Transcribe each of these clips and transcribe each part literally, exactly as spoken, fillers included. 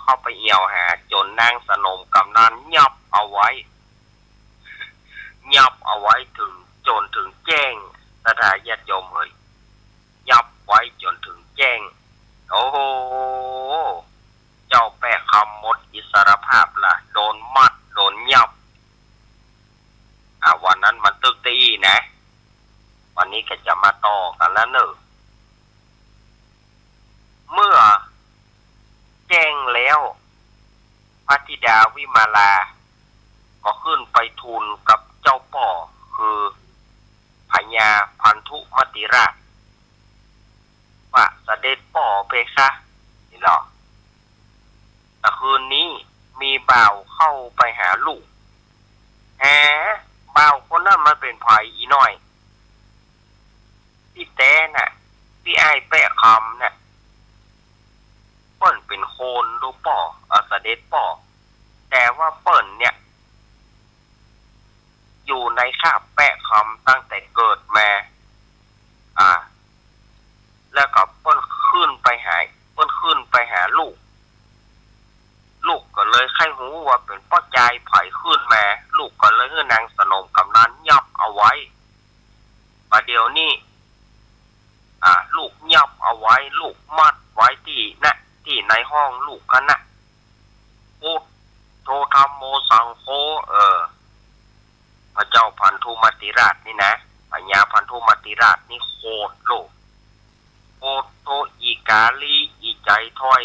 เข้าไปเอี่ยวหาจ๋นนางสนมกำนันยับเอาไว้ ยับเอาไว้เถิง จ๋นเถิงแจ้ง ศรัทธาญาติโยมเอ๋ย ยับไว้จ๋นเถิงแจ้ง โอ้โห เจ้าแป๊ะคำหมดอิสรภาพละ โดนมัด โดนยับ อ่า วันนั้นมันตึกตี้อี้นะ วันนี้ก็จะมาต่อกั๋นแล้วเน่อ เมื่อแจ้งแล้ว พระธิดาวิมาลา ก็ขึ้นไปทูลกับเจ้าป้อ คือพญาพันธุมัตติราช ว่า เสด็จป้อเพคะ นี่เนาะ แต่คืนนี้มีบ่าวเข้าไปหาลูก แหม บ่าวคนนั้นมันเป๋นใผอี่น้อย ตี้แต๊น่ะ ตี้อ้ายแป๊ะคำน่ะ เปิ้นเป๋นคนลูกป้อ เอ่อ เสด็จป้อ แต่ว่าเปิ้นเนี่ย อยู่ในคราบแป๊ะคำตั้งแต่เกิดมา อ่า แล้วก็เปิ้นขึ้นไปหา เปิ้นขึ้นไปหาลูก ลูกก็เลยใค่ฮู้ว่าเป๋นป้อจายใผขึ้นมา ลูกก็เลยหื้อนางสนมกำนันยับเอาไว้ บ่าเดี่ยวนี้ อ่า ลูกยับเอาไว้ ลูกมัดไว้ตี้นะ ตี้ในห้องลูกหั้นนะ พุทโธธัมโมสังโฆ เออ พระเจ้าพันธุมัตติราชนี่นะ พญาพันธุมัตติราชนี่โขดโลก โขดโต อี่ก๋าลี อี่ใจ๋ถ้อย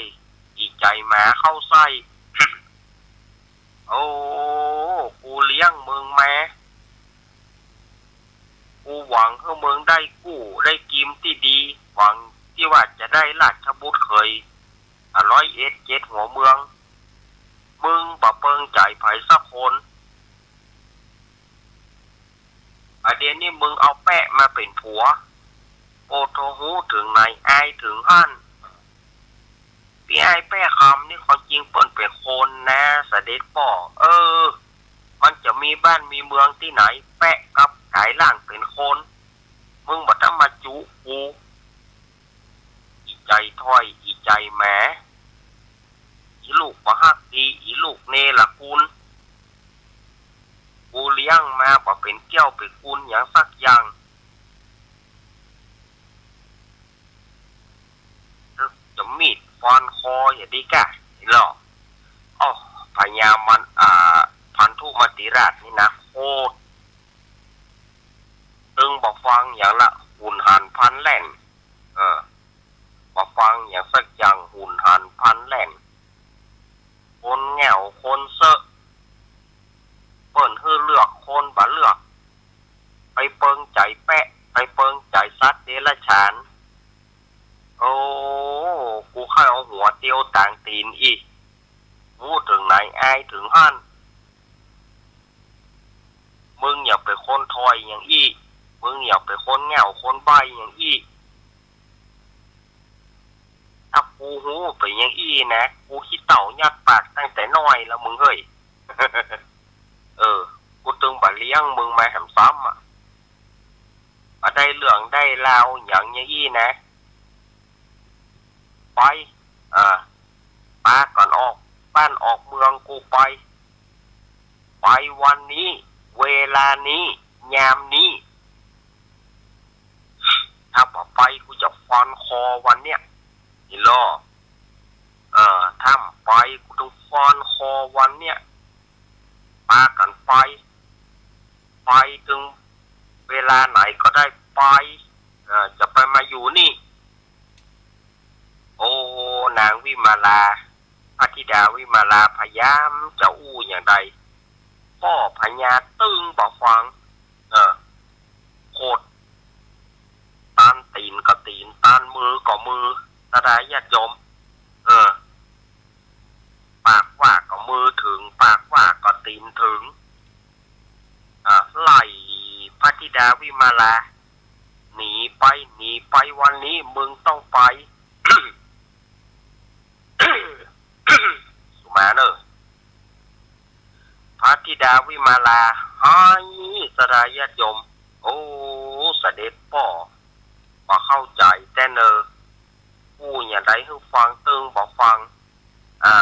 อี่ใจ๋หมาเข้าใส้ โอ้ กูเลี้ยงมึงมา กูหวังหื้อมึงได้กู้ได้กิมตี้ดี หวังตี้ว่าจะได้ราชบุตรเขย อ่ะ ร้อยเอ็ดเจ็ดหัวเมือง มึงบ่เปิงใจ๋ใผสักคน อ่ะ เดี๋ยวนี้มึงเอาแป๊ะมาเป๋นผัว โอ้โธ่ ฮู้เถิงไหนอายเถิงหั้น ตี้อ้ายแป๊ะคำนี่ความจริงเปิ้นเป๋นคนนะ เสด็จป้อ เออ มันจะมีบ้านมีเมืองตี้ไหน แป๊ะกับก๋ายร่างเป๋นคน มึงบ่ต้องมาจุกู อี่ใจ๋ถ้อย อี่ใจ๋หมา อี่ลูกบ่ฮักดี อี่ลูกเนรคุณ กูเลี้ยงมาบ่เป๋นเกล้าเป๋นกุลหยังสักอย่าง จะมีดฟันคออย่าดีก้า นี่เนาะ อ้อ พญามัน อ่า พันธุมัตติราชนี่นะ โขด ตึงบ่ฟังหยังละ หุนหันพลันแล่น เออ บ่ฟังหยังสักอย่าง หุนหันพลันแล่น คนแง่วคนเซอะ เปิ้นหื้อเลือกคนบ่เลือก ไปเปิงใจ๋แป๊ะ ไปเปิงใจ๋สัตว์เดรัจฉาน โอ้ กูใค่เอาหัวเตียวตางตี๋นอี้ ฮู้เถิงไหนอายเถิงหั้น มึงอย่าเป๋นคนถ้อยอย่างอี้ มึงอย่าเป๋นคนแง่วคนใบ้อย่างอี้ ถ้ากูฮู้เป๋นอย่างอี้นะ กูขี้เถ้ายัดปากตั้งแต่น้อยแล้วมึงเฮ้ย เออ กูตึงบ่เลี้ยงมึงมาแหมซ้ำอะ บ่ได้เรื่องได้ราวหยังอย่างอี้นะ ไป อ่า ปากั๋นออกบ้านออกเมืองกูไป ไปวันนี้ เวลานี้ ยามนี้ ถ้าบ่ไปกูจะฟันคอวันเนี้ย นี่เนาะ เออ ถ้าบ่ไปกูต้องฟันคอวันเนี้ย ปากั๋นไป ไปเถิงเวลาไหนก็ได้ไป เออ จะไปมาอยู่นี่ โอ้ นางวิมาลา พระธิดาวิมาลาพยายามจะอู้อย่างใด ป้อพญาตึงบ่ฟัง เออ โขด ตานตี๋นก็ตี๋น ตานมือก็มือ ศรัทธาญาติโยม เออ ปากว่าก็มือเถิง ปากว่าก็ตี๋นเถิง อ่า ไล่พระธิดาวิมาลา หนีไป หนีไป วันนี้มึงต้องไป สุมาเน่อ พระธิดาวิมาลา ไห้ ศรัทธาญาติโยม โอ้ เสด็จป้อ บ่เข้าใจ๋แต๊เน่อ อู้อย่างใดหื้อฟังตึงบ่ฟัง อ่า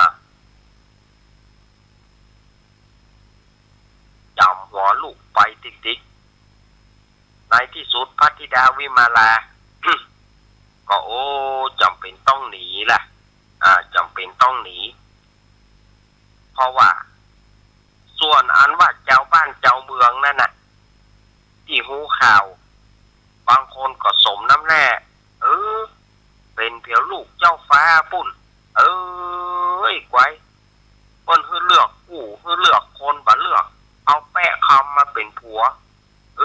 ดาวิมาลา ก็ โอ้ จ๋ำเป๋นต้องหนีละ อ่า จ๋ำเป๋นต้องหนี เพราะว่า ส่วนอันว่าจาวบ้านจาวเมืองนั้นน่ะ ตี้ฮู้ข่าว บางคนก็สมน้ำหน้า เออ เป๋นเปียงลูกเจ้าฟ้าปู้น เอ้ย กวย เปิ้นหื้อเลือกกู้ หื้อเลือกคนบ่เลือก เอาแป๊ะคำมาเป๋นผัว เอ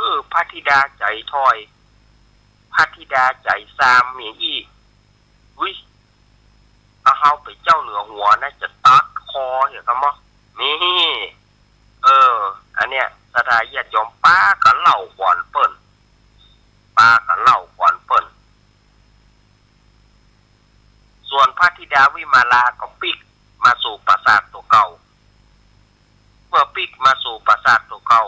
อ พระธิดาใจ๋ถ้อย พระธิดาใจ๋ซามอย่างอี้ อุ๊ย ถ้าเฮาเป๋นเจ้าเหนือหัวนะ จะตัดคอเหียกะมะ นี่ เออ อันเนี้ย ศรัทธาญาติโยมปากั๋นเล่าขวัญเปิ้น ปากั๋นเล่าขวัญเปิ้น ส่วนพระธิดาวิมาลาก็ปิ๊กมาสู่ปราสาทตั๋วเก่า เมื่อปิ๊กมาสู่ปราสาทตั๋วเก่า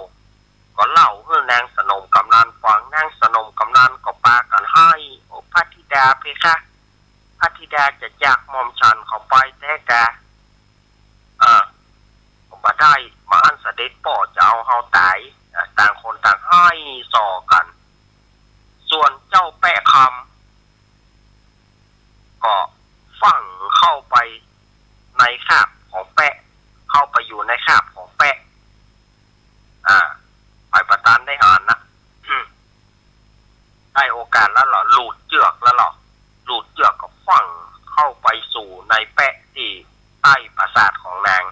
ก็เล่าหื้อนางสนมกำนันฟัง นางสนมกำนันก็ปากั๋นไห้ โอ้ พระธิดาเพคะ พระธิดาจะจากหม่อมฉันเข้าไปแต๊กา เออ บ่ได้ บ่อั้นเสด็จป้อจะเอาเฮาต๋าย อ่ะ ต่างคนต่างไห้ส่อกั๋น ส่วนเจ้าแป๊ะคำ ก็ฟั่งเข้าไปในคาบของแป๊ะ เข้าไปอยู่ในคาบของแป๊ะ อ่า ไปบ่ตันได้หันนะ ได้โอกาสแล้วเหรอ หลุดเจื้อกแล้วเหรอ หลุดเจื้อกก็ฟั่งเข้าไปสู่ในแป๊ะตี้ใต้ปราสาทของนาง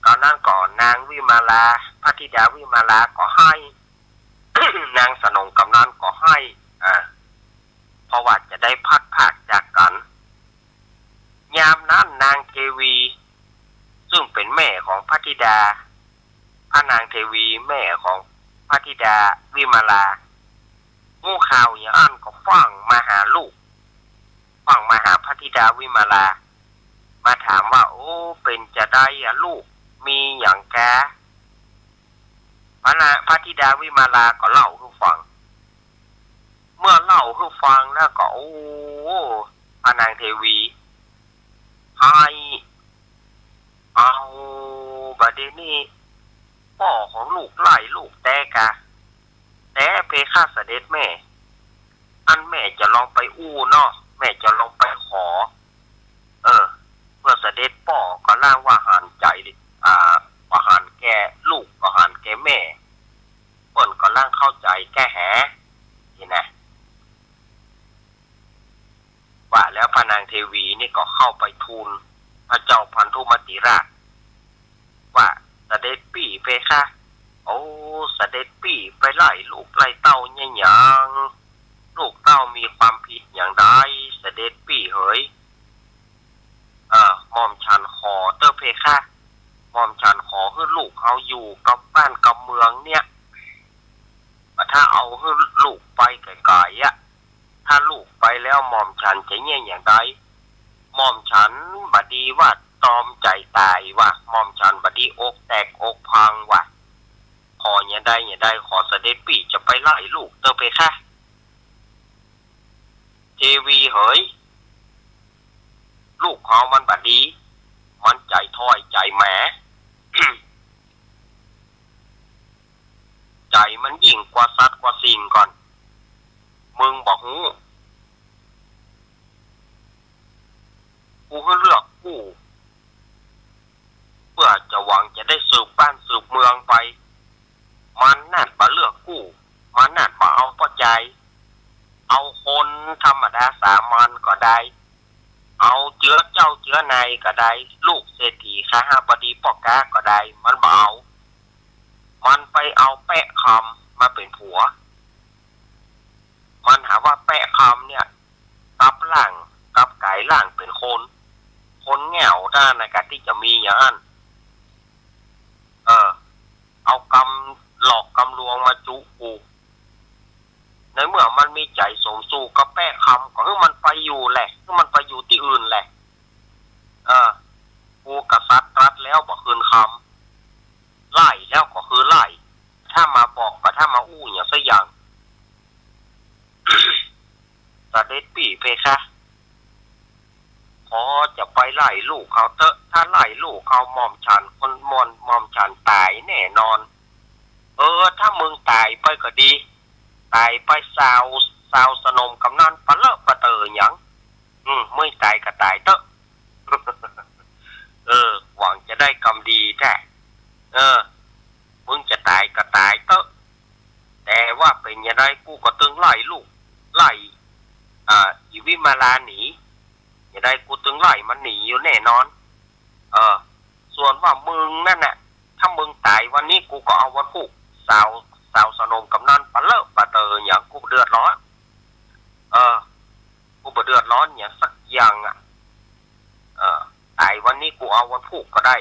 ต๋อนนั้นก็นางวิมาลา พระธิดาวิมาลาก็ไห้ นางสนมกำนันก็ไห้ อ่า เพราะว่าจะได้พลัดพรากจากกั๋น ยามนั้นนางเทวี ซึ่งเป๋นแม่ของพระธิดา พระนางเทวีแม่ของพระธิดาวิมาลา ฮู้ข่าวอย่างอั้นก็ฟั่งมาหาลูก ฟั่งมาหาพระธิดาวิมาลา มาถามว่า โอ้ เป๋นจาใดอะลูก มีหยังกา พระนา- พระธิดาวิมาลาก็เล่าหื้อฟัง เมื่อเล่าหื้อฟังแล้วก็ โอ้ พระนางเทวีไห้ เอา บ่าเดี่ยวนี้ ป้อของลูกไล่ลูกแต๊กา แต๊เพคะเสด็จแม่ อันแม่จะลองไปอู้เนาะ แม่จะลองไปขอ เออ เมื่อเสด็จป้อก็ลางว่าหันใจ๋ อ่า บ่หันแก่ลูก บ่หันแก่แม่ เปิ้นก็ลางเข้าใจ๋แก่แห นี่นะ ว่าแล้วพระนางเทวีนี่ก็เข้าไปทูลพระเจ้าพันธุมติราช ว่า เสด็จปี้เพคะ โอ้ เสด็จปี้ไปไล่ลูกไล่เต้าเนี่ยหยัง ลูกเต้ามีความผิดอย่างใด เสด็จปี้เหย เออ หม่อมฉันขอเต๊อะเพคะ หม่อมฉันขอหื้อลูกเฮาอยู่กับบ้านกับเมืองเนี่ย ถ้าเอาหื้อลูกไปไก๋ๆ อะ ถ้าลูกไปแล้วหม่อมฉันจะเยียะอย่างใด หม่อมฉันบ่ดีว่าตรอมใจ๋ต๋ายว่า หม่อมฉันบ่ดีอกแตกอกพังว่า ขออย่างใดอย่างใด ขอเสด็จปี้จะไปไล่ลูกเต๊อะเพคะ เทวีเหย ลูกเฮามันบ่ดี มันใจ๋ถ้อยใจ๋หมา ใจ๋มันยิ่งกว่าสัตว์กว่าสิ่งก่อน มึงบ่ฮู้ กูหื้อเลือกกู้ เปื้อจะหวังจะได้สืบบ้านสืบเมืองไป มันนั่นบ่เลือกกู้ มันนั่นบ่เอาป้อใจ๋ เอาคนธรรมดาสามัญก็ได้ เอาเจื๊อเจ้าเจื๊อนายก็ได้ ลูกเศรษฐีคหบดีป้อก๊าก็ได้ มันบ่เอา มันไปเอาแป๊ะคำมาเป๋นผัว มันหาว่าแป๊ะคำเนี่ย กลับร่าง กลับก๋ายร่างเป๋นคน คนแง่วด้านในการที่จะมีอย่างอั้น เออ เอากำหลอกกำลวงมาจุกู ในเมื่อมันมีใจ๋สมสู่กับแป๊ะคำ ก็หื้อมันไปอยู่แหละ หื้อมันไปอยู่ตี้อื่นแหละ เออ กูกษัตริย์ตรัสแล้วบ่คืนคำ ไล่แล้วก็คือไล่ ถ้ามาบอกก็ถ้ามาอู้อย่างสักอย่าง เสด็จปี้เพคะ ขอจะไปไล่ลูกเขาเต๊อะ ถ้าไล่ลูกเขาหม่อมฉันคนมอน หม่อมฉันต๋ายแน่นอน เออ ถ้ามึงต๋ายไปก็ดี ต๋ายไปซาว ซาวสนมกำนันปะเลอะปะเตอหยัง อืม เมื่อยต๋ายก็ต๋ายเต๊อะ เออ หวังจะได้กำดีแต๊ เออ มึงจะต๋ายก็ต๋ายเต๊อะ แต่ว่าเป๋นจะใดกูก็ตึงไล่ลูก ไล่ อ่า อีวิมาลาหนี จะใดกูตึงไล่มันหนีอยู่แน่นอน เออ ส่วนว่ามึงนั่นน่ะ ถ้ามึงต๋ายวันนี้กูก็เอาวันพูก ซาว ซาวสนมกำนันปะเลอะปะเตอหยัง กูบ่เดือดร้อน เออ กูบ่เดือดร้อนหยังสักอย่างอะ เออ ต๋ายวันนี้กูเอาวันพูกก็ได้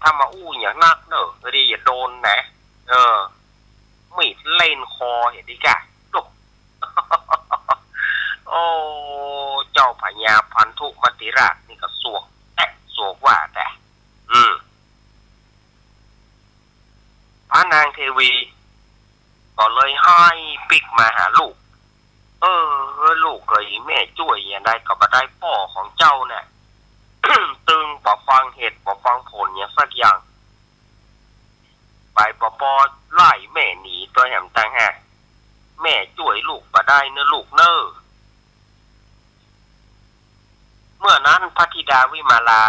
ถ้ามาอู้หยังนักเน่อ ก็ดีอย่าโดนนะ เออ มีดเล่นคอเหียดีก้า โอ้ โอ้ เจ้าพญาพันธุมัตติราชนี่ก็สวกแต๊สวกว่าแต๊ อืม พระนางเทวีก็เลยไห้ปิ๊กมาหาลูก เออ ลูกเอ๋ย แม่จ้วยจะใดก็บ่ได้ป้อของเจ้าน่ะ ตึงบ่ฟังเหตุบ่ฟังผลหยังสักอย่าง ไปบ่ปอไล่แม่หนีตวยแหมต่างหาก แม่จ้วยลูกบ่ได้เน่อลูกเน่อ เมื่อนั้นพระธิดาวิมาลา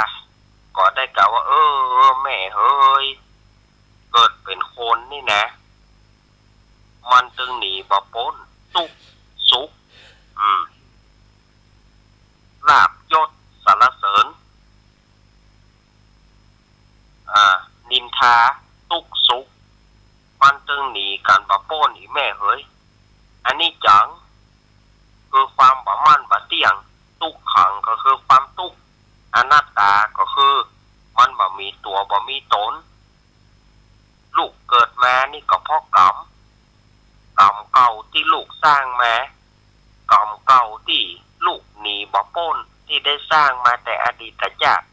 ก็ได้กล่าวว่า เออ แม่เหย เกิดเป๋นคนนี่นะ มันตึงหนีบ่ป๊นตุ๊กข์สุข อืม ลาภยศสรรเสริญ อ่า นินทา ตุ๊กข์สุข มันตึงหนีกั๋นบ่ป๊นอีแม่เหย อนิจจัง คือความบ่มั่นบ่เตี้ยง ตุ๊กขัง ก็คือความตุ๊กข์ อนัตตา ก็คือมันบ่มีตั๋วบ่มีต๋น ลูกเกิดมานี่ก็เพราะกรรม กรรมเก่าตี้ลูกสร้างมา กรรมเก่าตี้ลูกหนีบ่ป๊น ตี้ได้สร้างมาแต่อดีตชาติ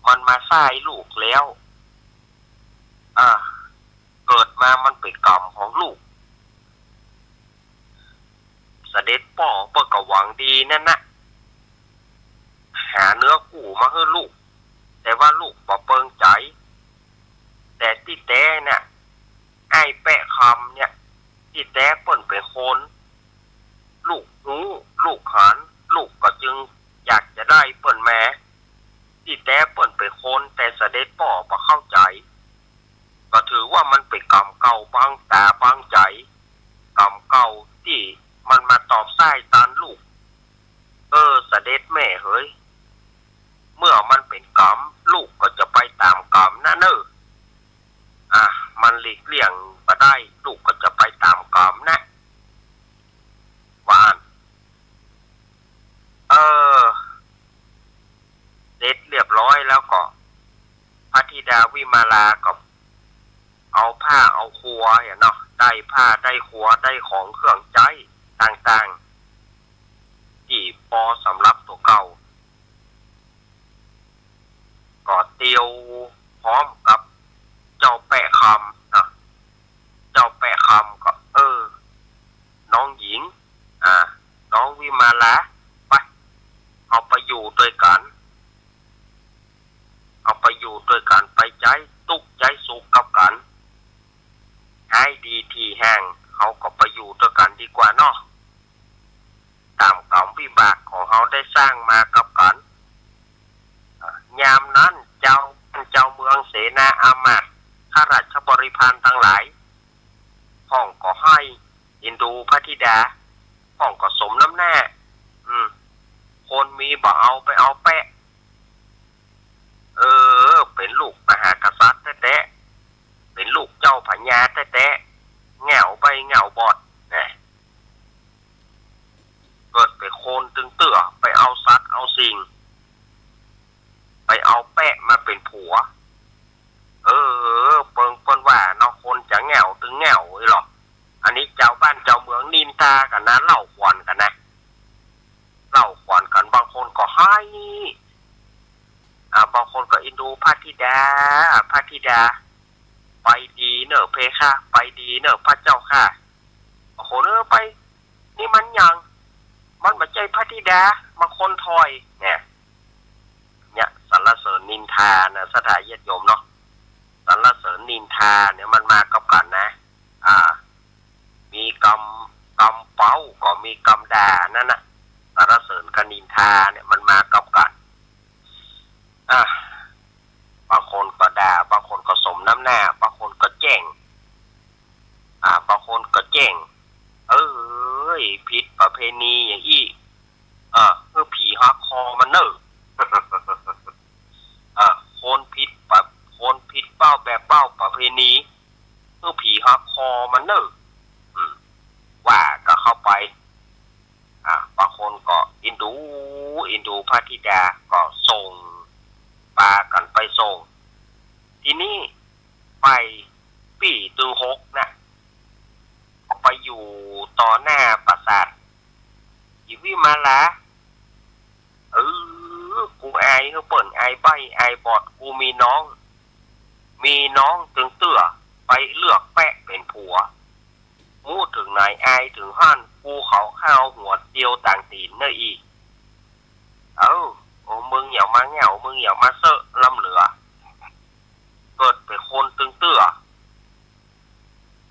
มันมาใส่ลูกแล้ว อ่า เกิดมามันเป๋นกรรมของลูก เสด็จป้อเปิ้นก็หวังดีนั่นนะ หาเนื้อคู่มาหื้อลูก แต่ว่าลูกบ่เปิงใจ๋ แต่ตี้แต๊น่ะ อ้ายแปะคำเนี่ย ตี้แต๊เปิ้นเป๋นคน ลูกฮู้ ลูกหัน ลูกก็จึงอยากจะได้เปิ้นมา ตี้แต๊เปิ้นเป๋นคน แต่เสด็จป้อบ่เข้าใจ๋ ก็ถือว่ามันเป๋นกรรมเก่าบังต๋าบังใจ๋ กรรมเก่าตี้มันมาตอบใส่ตันลูก เออ เสด็จแม่เหย เมื่อมันเป๋นกรรม ลูกก็จะไปต๋ามกรรมนะเน่อ อ่ะ มันหลีกเลี่ยงบ่ได้ ลูกก็จะไปต๋ามกรรมนะ ว่าอั้น เออ เสร็จเรียบร้อยแล้วก็ พระธิดาวิมาลาก็เอาผ้าเอาครัวเนี่ยเนาะ ได้ผ้าได้ครัวได้ของเครื่องใจ๊ต่างๆ ตี้ปอสำหรับตั๋วเก่า ก็เตียวพร้อมกับเจ้าแปะคำเนาะ เจ้าแปะคำก็ เออ น้องหญิง อ่า น้องวิมาลา ไป เฮาไปอยู่ตวยกั๋น เฮาไปอยู่ตวยกั๋น ไปใจ๊ตุ๊กข์ใจ๊สุขกับกั๋น หายดีถี่แห้ง เฮาก็ไปอยู่ตวยกั๋นดีกว่าเนาะ ต๋ามกรรมวิบากของเฮาได้สร้างมากับกั๋น อ่า ยามนั้นเจ้าบ้านเจ้าเมืองเสนาอามาตย์ ข้าราชบริพารตังหลาย พ่องก็ใฮ่เอ็นดูพระธิดา พ่องก็สมน้ำหน้า อืม คนมีบ่เอาไปเอาแปะ เออ เป๋นลูกมหากษัตริย์แต๊ๆ เป๋นลูกเจ้าพญาแต๊ๆ แง่วใบ้แง่วบอด นะ เกิดเป๋นคนตึงเตื้อ ไปเอาสัตว์เอาสิ่ง ไปเอาแปะมาเป๋นผัว เออ เปิงเปิ้นว่าเนาะ คนจะแง่วตึงแง่วอี้หรอ อันนี้เจ้าบ้านเจ้าเมืองนินทากั๋นนะ เล่าขวัญกั๋นนะ เล่าขวัญกั๋น บางคนก็ใฮ่ อ่า บางคนก็เอ็นดูพระธิดา พระธิดา ไปดีเน่อเพคะ ไปดีเน่อพระเจ้าข้า บางคน เออ ไป นี่มันหยัง มันบ่ใจ้พระธิดา มาคนถ่อย เนี่ย เนี่ย สรรเสริญนินทานะ ศรัทธาญาติโยมเนาะ สรรเสริญนินทาเนี่ยมันมากับกั๋นนะ อ่า มีกำด่านั้นน่ะ สรรเสริญกับนินทาเนี่ยมันมากับกั๋น อ่ะ บางคนก็ด่า บางคนก็สมน้ำหน้า บางคนก็แจ้ง อ่ะ บางคนก็แจ้ง เอ้ย ผิดประเพณีอย่างอี้ เออ หื้อผีหักคอมันเน่อ เออ คนผิดประ คนผิดเบ้าแบบเบ้าประเพณี หื้อผีหักคอมันเน่อ อืม ว่ากับเข้าไป อ่ะ บางคนก็อินดู อินดูพระธิดา ก็ส่ง ปากั๋นไปส่ง ทีนี้ไปปี้ตึงหกนะ ไปอยู่ต่อหน้าปราสาท อีวิมาลา เออ กูอายหื้อเปิ้นอายใบ้อายบอด กูมีน้อง มีน้องตึงเตื้อ ไปเลือกแป๊ะเป๋นผัว ฮู้เถิงไหนอายเถิงหั้น กูเขาข้าวหัวเตียวต่างตี๋นเน่ออีก เอ้า โอ้ มึงอย่ามาแง่ว มึงอย่ามาเซอะล้ำเหลือ เกิดเป๋นคนตึงเตื้อ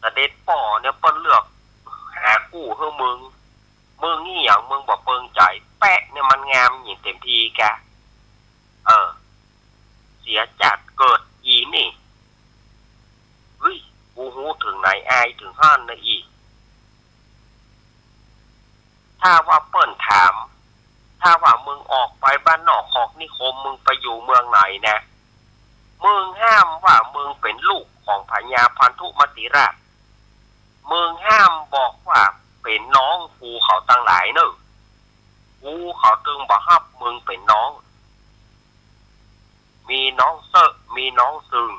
เสด็จป้อเนี่ยเปิ้นเลือกหากู้หื้อมึง มึงอี้หยัง มึงบ่เปิงใจ๋ แป๊ะเนี่ยมันงามอย่างเต็มทีแก เออ เสียจาติเกิดอีนี่ เฮ้ย กูฮู้เถิงไหนอายเถิงหั้นนะอี ถ้าว่าเปิ้นถาม ถ้าว่ามึงออกไปบ้านนอกคอกนิคม มึงไปอยู่เมืองไหนนะ มึงห้ามว่ามึงเป๋นลูกของพญาพันธุมติราช มึงห้ามบอกว่าเป๋นน้องกูเขาตังหลายเน่อ กูเขาตึงบ่ฮับมึงเป๋นน้อง มีน้องเซอะ มีน้องซึ่ง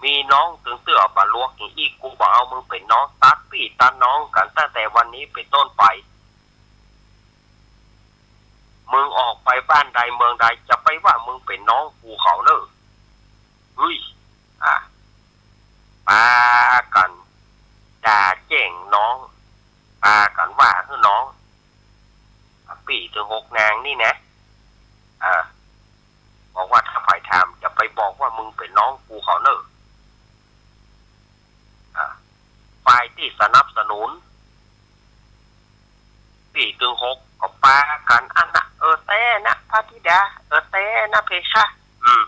มีน้องตึงเตื้อบ่หลวกอย่างอี้ กูบ่เอามึงเป๋นน้อง ตัดปี้ตัดน้องกั๋นตั้งแต่วันนี้เป๋นต้นไป มึงออกไปบ้านใดเมืองใด จะไปว่ามึงเป๋นน้องกูเขาเน่อ เฮ้ย อ่ะ ปากั๋นด่าแจ้งน้อง ปากั๋นว่าหื้อน้อง ปี้ตึงหกนางนี่นะ อ่า บอกว่าถ้าใผถามจะไปบอกว่ามึงเป๋นน้องกูเขาเน่อ อ่า ฝ่ายตี้สนับสนุน ปี้ตึงหกก็ปากั๋นอั้นนะ เออแต๊นะพระธิดา เออแต๊นะเพคะ อืม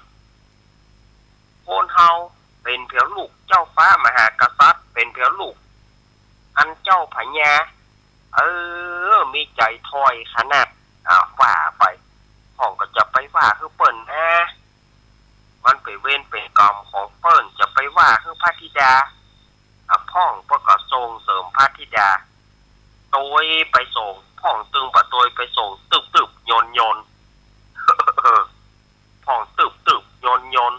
คนเฮาเป๋นเปียงลูกเจ้าฟ้ามหากษัตริย์ เป๋นเปียงลูกอันเจ้าพญา เออ มีใจ๋ถ้อยขนาด อ่า ว่าไป พ่องก็จะไปว่าหื้อเปิ้นนะ มันเป๋นเวรเป๋นกรรมของเปิ้น จะไปว่าหื้อพระธิดา อ่ะ พ่องเปิ้นก็ส่งเสริมพระธิดา ตวยไปส่ง พ่องตึงบ่ตวยไปส่ง ตึบตึบยนยน พ่องตึบตึบยนยน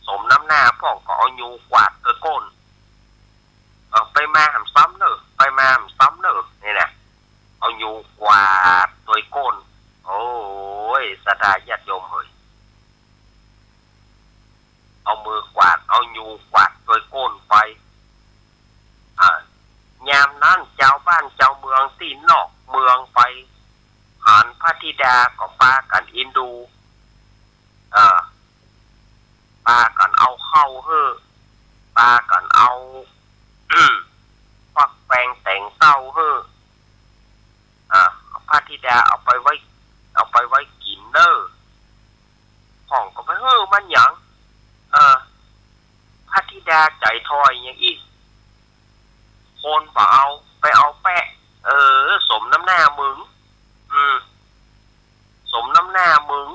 สมน้ำหน้า พ่องก็เอายูกวาดตวยก้น เออ ไปมาหำซ้ำเน่อ ไปมาหำซ้ำเน่อ นี่นะ เอายูกวาดตวยก้น โอ้ย ศรัทธาญาติโยมเอ๋ย เอามือกวาด เอายูกวาดตวยก้นไป อ่า ยามนั้นจาวบ้านจาวเมืองตี้นอกเมืองไป หันพระธิดาก็ปากั๋นอินดู อ่า ปากั๋นเอาข้าวหื้อ ปากั๋นเอา ฟักแฟงแต๋งเต้าหื้อ อ่า พระธิดาเอาไปไว้ เอาไปไว้กิ๋นเน่อ พ่องก็ไปหื้อมันหยัง เออ พระธิดาใจ๋ถ้อยอย่างอี้ คนบ่เอา ไปเอาแป๊ะ เออ สมน้ำหน้ามึง อืม สมน้ำหน้ามึง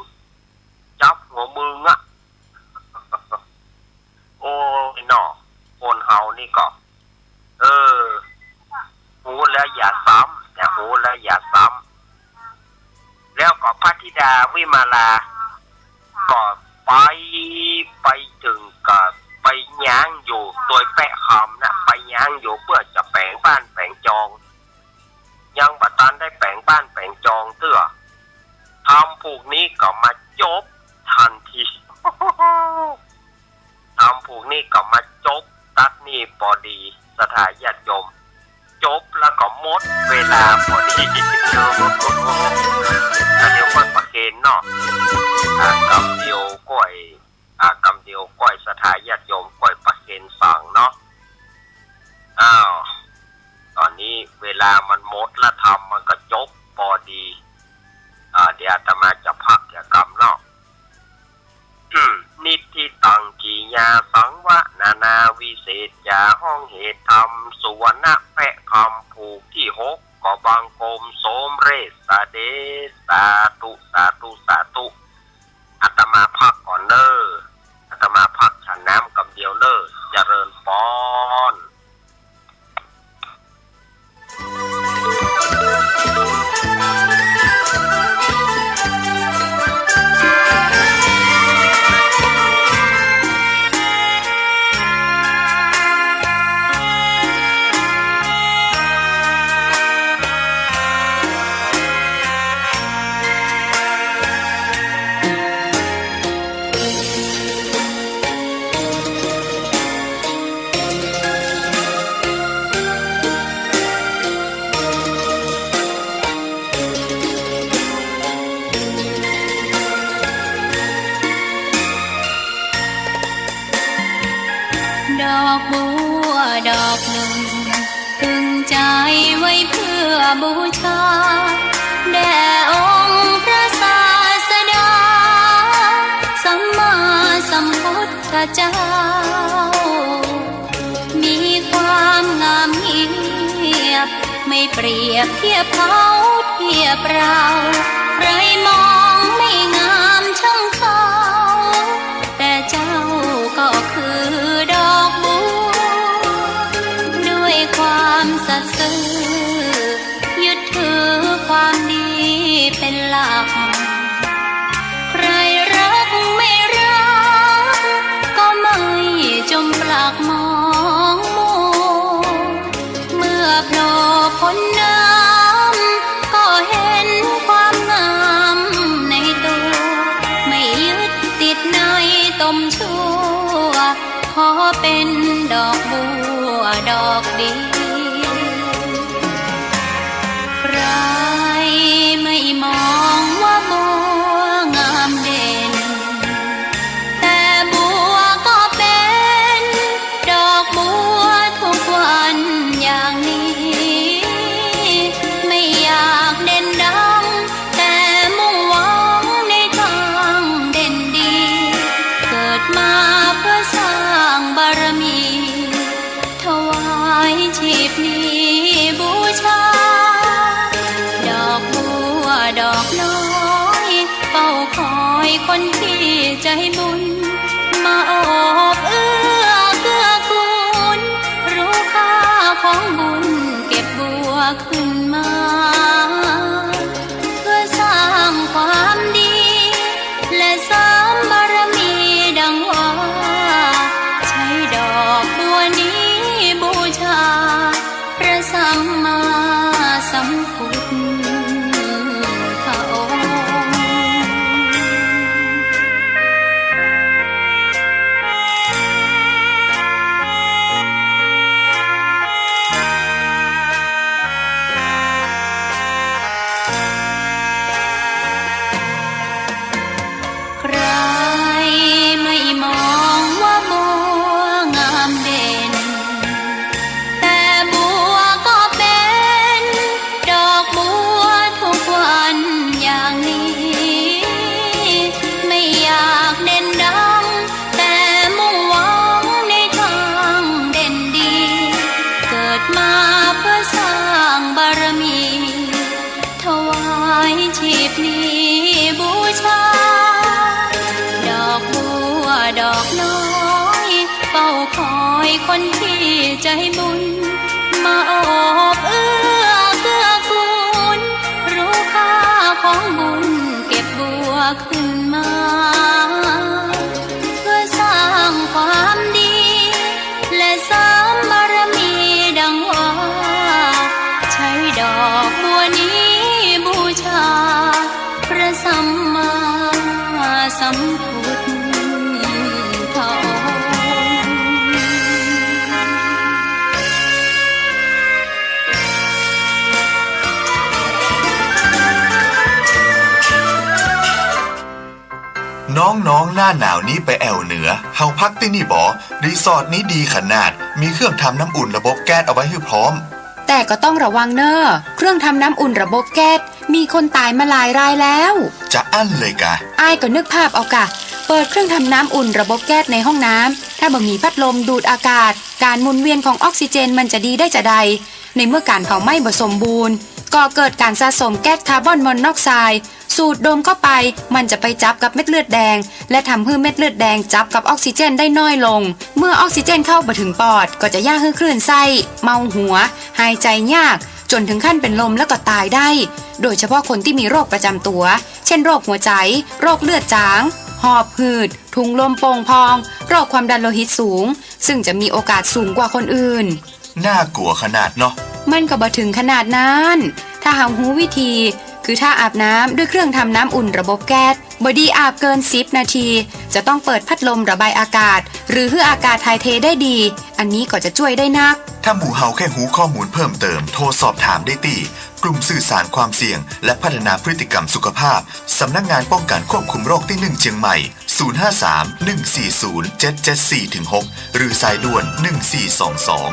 จับหัวมึงอะ โอ้ยเนาะ คนเฮานี่ก็ เออ ฮู้แล้วอย่าซ้ำ อย่าฮู้แล้วอย่าซ้ำ แล้วก็พระธิดาวิมาลา ก็ไป ไปเถิงก็ไปย้างอยู่ตวยแป๊ะคำนะ ไปย้างอยู่เปื้อจะแป๋งบ้านแป๋งจอง ยังบ่ตันได้แป๋งบ้านแป๋งจองเตื้อ ธรรมผูกนี้ก็มาจบตันที ธรรมผูกนี้ก็มาจบตั๊ดนี่ปอดี ศรัทธาญาติโยม จบแล้วก็หมดเวลาปอดี ก็เดี๋ยวก้อยประเคนเนาะ อ่ะ กำเดียวก้อย อ่ะ กำเดียวก้อย ศรัทธาญาติโยมก้อยประเคนฟังเนาะ อ้าว ต๋อนนี้เวลามันหมด พระธรรมมันก็จบปอดี อ่า เดี๋ยวอาตมาจะพักจะกำเนาะ นิฏฐิตัง กิริยาสังวะ นานาวิเศษจา ฮ้องเหตุธรรม สุวรรณะแปะคำผูกตี้หก ก็บังคมสมเร็จเสด็จ สาธุ สาธุ สาธุ อาตมาพักก่อนเน่อ อาตมาพักฉันน้ำกำเดียวเน่อ เจริญปอน ดอกบัวดอกหนึ่ง ตึงใจไว้เพื่อบูชา แด่องค์พระศาสดา สัมมาสัมพุทธเจ้า มีความงามเงียบ ไม่เปรียบเทียบเขาเทียบเรา ใครมองไม่งามช่างเขา แต่เจ้าก็คือดอกบัว ด้วยความสัตย์ซื่อ ยึดถือความดีเป็นหลัก ใครรักไม่รัก ก็ไม่จมปลักมองมัว เมื่อโผล่พ้นน้ำ ก็เห็นความงามในตัว ไม่ยึดติดในตมชั่ว ขอเป็นดอกบัวดอกเดียว ใครไม่มองว่าบัวงามเด่น แต่บัวก็เป็นดอกบัวทุกวันอย่างนี้ ไม่อยากเด่นดัง แต่มุ่งหวังในทางเด่นดี เกิดมาเพื่อสร้างบารมี ถวายชีพนี้บูชา ดอกบัวดอกน้อย เฝ้าคอยคนที่ใจบุญ มาโอบเอื้อเกื้อกูล รู้ค่าของบุญเก็บบัวขึ้นมา เพื่อสร้างความดี และเสริมบารมีดังว่า ใช้ดอกบัวนี้บูชา พระสัมมาสัมพุทธองค์ ใครไม่มองว่าบัวงามเด่น แต่บัวก็เป็นดอกบัวทุกวันอย่างนี้ ไม่อยากเด่นดัง แต่มุ่งหวังในทางเด่นดี เกิดมาเพื่อสร้างบารมี ถวายชีพนี้บูชา ดอกบัวดอกน้อย เฝ้าคอยคนที่ใจบุญ มาโอบเอื้อเกื้อกูล รู้ค่าของบุญเก็บบัวขึ้นมา เพื่อสร้างความดี และเสริมบารมีดังว่า ใช้ดอกบัวนี้บูชา พระสัมมาสัมพุทธองค์ น้องๆ หน้าหนาวนี้ไปแอ่วเหนือ เฮาพักตี้นี่บ่ รีสอร์ทนี้ดีขนาด มีเครื่องทำน้ำอุ่นระบบแก๊สเอาไว้หื้อพร้อม แต่ก็ต้องระวังเน่อ เครื่องทำน้ำอุ่นระบบแก๊ส มีคนต๋ายมาหลายรายแล้ว จะอั้นเลยกา อ้ายก็นึกภาพเอากา เปิดเครื่องทำน้ำอุ่นระบบแก๊สในห้องน้ำ ถ้าบ่มีพัดลมดูดอากาศ ก๋านหมุนเวียนของออกซิเจนมันจะดีได้จาใด ในเมื่อก๋านเผาไหม้บ่สมบูรณ์ ก่อเกิดก๋านสะสมแก๊สคาร์บอนมอนอกไซด์ สูดดมเข้าไป มันจะไปจับกับเม็ดเลือดแดง และทำหื้อเม็ดเลือดแดงจับกับออกซิเจนได้น้อยลง เมื่อออกซิเจนเข้าบ่ถึงปอด ก็จะเยียะหื้อคลื่นไส้ เมาหัว หายใจ๋ยาก จ๋นถึงขั้นเป๋นลมแล้วก็ต๋ายได้ โดยเฉพาะคนตี้มีโรคประจ๋ำตั๋ว เช่น โรคหัวใจ๋ โรคเลือดจ๋าง หอบหืด ถุงลมโป่งพอง โรคความดันโลหิตสูง ซึ่งจะมีโอกาสสูงกว่าคนอื่น น่ากลัวขนาดเนาะ มันก็บ่ถึงขนาดนั้น ถ้าเฮาฮู้วิธี คือถ้าอาบน้ำด้วยเครื่องทำน้ำอุ่นระบบแก๊ส บ่ดีอาบเกินสิบนาที จะต้องเปิดพัดลมระบายอากาศ หรือหื้ออากาศถ่ายเทได้ดี อันนี้ก็จะจ้วยได้นัก ถ้าหมู่เฮาแค่ฮู้ข้อมูลเพิ่มเติม โทรสอบถามได้ตี้ กลุ่มสื่อสารความเสี่ยง และพัฒนาพฤติกรรมสุขภาพ สำนักงานป้องกันควบคุมโรคตี้หนึ่งเชียงใหม่ ศูนย์ห้าสาม หนึ่งสี่ศูนย์ เจ็ดเจ็ดสี่ ถึง หก หรือสายด่วน หนึ่งสี่สองสอง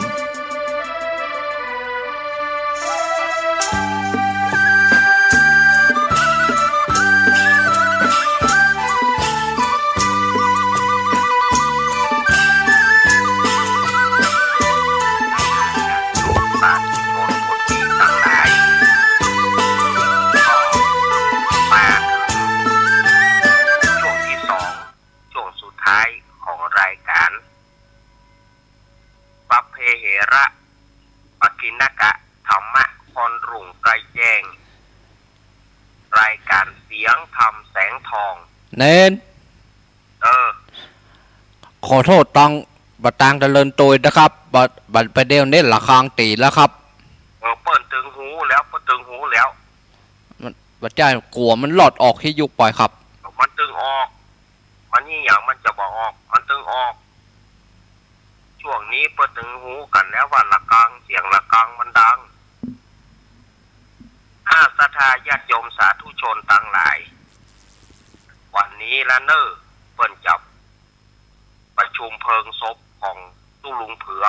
มาช่วงที่สอง ช่วงสุดท้ายของรายก๋าน สัพเพเหระ ปะกิณณกะ ธัมมะ คอนรุ่งไกลแจ้ง รายก๋านเสียงธรรมแสงทอง เณร เออ ขอโต้ษตาง บ่ตางเจริญตวยนะครับ บ่ บ่ไปเดี่ยวนี้ระฆังตี๋แล้วครับ เออ เปิ้นตึงฮูแล้ว เปิ้นตึงฮูแล้ว มัน บ่ใจ้ กั๋วมันหลอดออกฮี่ยุคไปครับ มันตึงออก มันอี้หยังมันจะบ่ออก มันตึงออก ช่วงนี้เปิ้นตึงฮูกั๋นแล้วว่าระฆัง เสียงระฆังมันดัง อา ศรัทธาญาติโยมสาธุชนตังหลาย วันนี้ละเน่อ เปิ้นจะประชุมเพลิงศพของตุ๊ลุงเผือ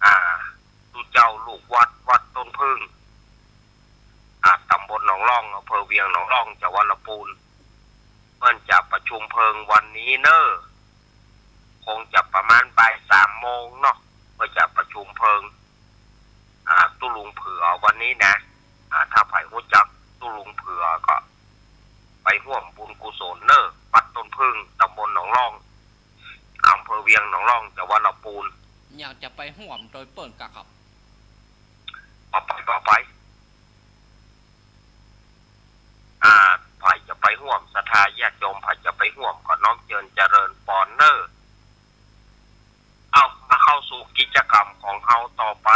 อา ตุ๊เจ้าลูกวัด วัดต้นผึ้ง อา ตำบลหนองล่อง อำเภอเวียงหนองล่อง จังหวัดลำปูน เปิ้นจะประชุมเพลิงวันนี้เน่อ คงจะประมาณบ่ายสามโมงเนาะ เปิ้นจะประชุมเพลิง อา ตุ๊ลุงเผือวันนี้นะ อา ถ้าใผฮู้จักตุ๊ลุงเผือก็ไปฮ่วมบุญกุศลเน่อ วัดต้นผึ้ง ตำบลหนองล่อง อำเภอเวียงหนองล่อง จังหวัดลำปูน อยากจะไปฮ่วมโตยเปิ้นกาครับ ไป ไป ไป อา ใผจะไปฮ่วม ศรัทธาญาติโยม ใผจะไปฮ่วม ก็น้อมเจิญเจริญปอนเน่อ เอา มาเข้าสู่กิจกรรมของเฮาต่อไป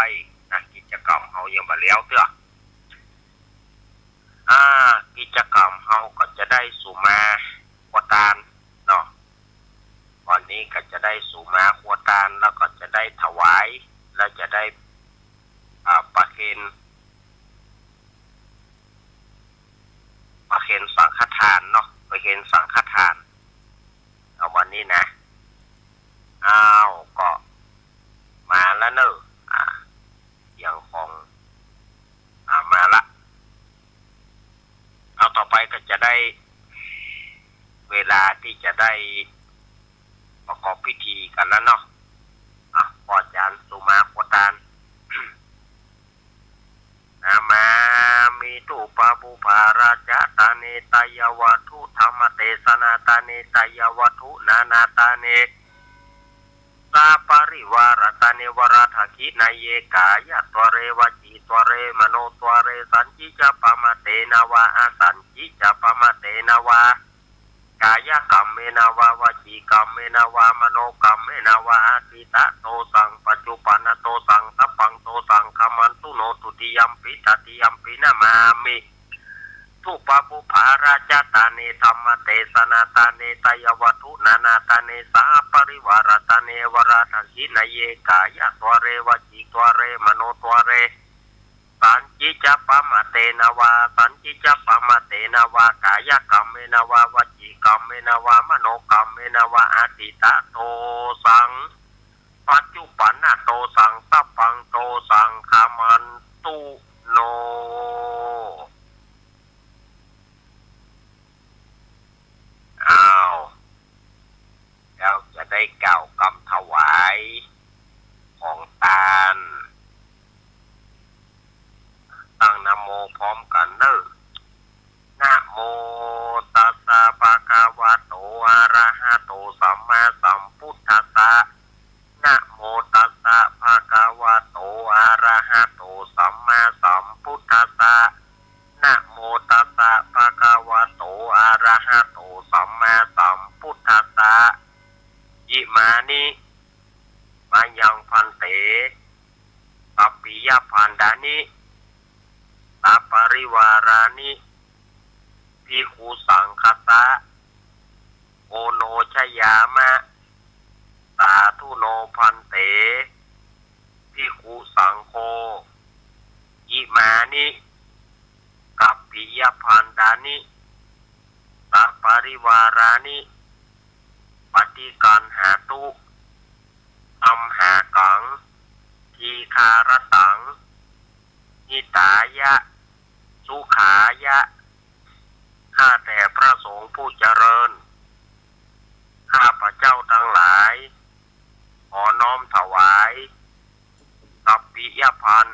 นะ กิจกรรมเฮายังบ่แล้วเตื้อ อา กิจกรรมเฮาก็จะได้สุมาครัวตานเนาะ วันนี้ก็จะได้สุมาครัวตาน แล้วก็จะได้ถวาย แล้วจะได้ อา ประเคน ประเคนสังฆทานเนาะ ประเคนสังฆทาน เอาวันนี้นะ อ้าว ก็มาแล้วเน่อ อา เสียงของ อา มาละ เอาต่อไปก็จะได้ เวลาตี้จะได้ประกอบพิธีกั๋นแล้วเนาะ อา พ่ออาจ๋ารย์สุมาครัวตาน นะมามิ ธูปะปุพพาราจะตาเน ไตยวัตถุธัมมเตสนาตาเน ไตยวัตถุนานาตาเน สาปริวาราตาเน วราทักขิณาเย กายะตวาเร วจีตวาเร มโนตวาเร สัญญิจะปะมะเตนะวา อสัญญิจะปะมะเตนะวา กายกรรมเมนะวา วจีกรรมเมนะวา มโนกรรมเมนะวา อตีตะโตสัง ปัจจุปันนะโตสัง สัพพังโตสัง ขมันตุโน ทุติยัมปิ ตติยัมปิ นะมามิ ธูปะปุพพาราจะตาเน ธัมมเตสนาตาเน ไตยวัตถุนานาตาเน สาปริวาราตาเน วราทักขิณาเย กายตวาเร วจีตวาเร มโนตวาเร สัญญิจะปะมะเตนะวา สัญญิจะปะมะเตนะวา กายกรรมเมนะวา วจีกรรมเมนะวา มโนกรรมเมนะวา อตีตะโตสัง ปัจจุปันนะโตสัง สัพพังโตสัง ขมันตุโน อ้าว แล้วจะได้กล่าวกำถวายของตาน ตั้งนะโมพร้อมกั๋นเน่อ นะโมตัสสะ ภะคะวะโต อะระหะโต สัมมาสัมพุทธัสสะ นะโมตัสสะ ภะคะวะโต อะระหะโต สัมมาสัมพุทธัสสะ นะโมตัสสะ ภะคะวะโต อะระหะโต สัมมาสัมพุทธัสสะ อิมานิ มะยัง ภันเต กัปปิยะภันดานิ สัปปะริวารานิ ภิกขุสังฆัสสะ โอโนชยามะ สาธุโน ภันเต ภิกขุสังโฆ อิมานิ กัปปิยะภันดานิ สัปปะริวารานิ ปะฏิกัณหาตุ อัมหากัง ทีฆารตัง หิตายะ สุขายะ ข้าแต่พระสงฆ์ผู้เจริญ ข้าพเจ้าตังหลาย ขอน้อมถวาย กัปปิยะภัน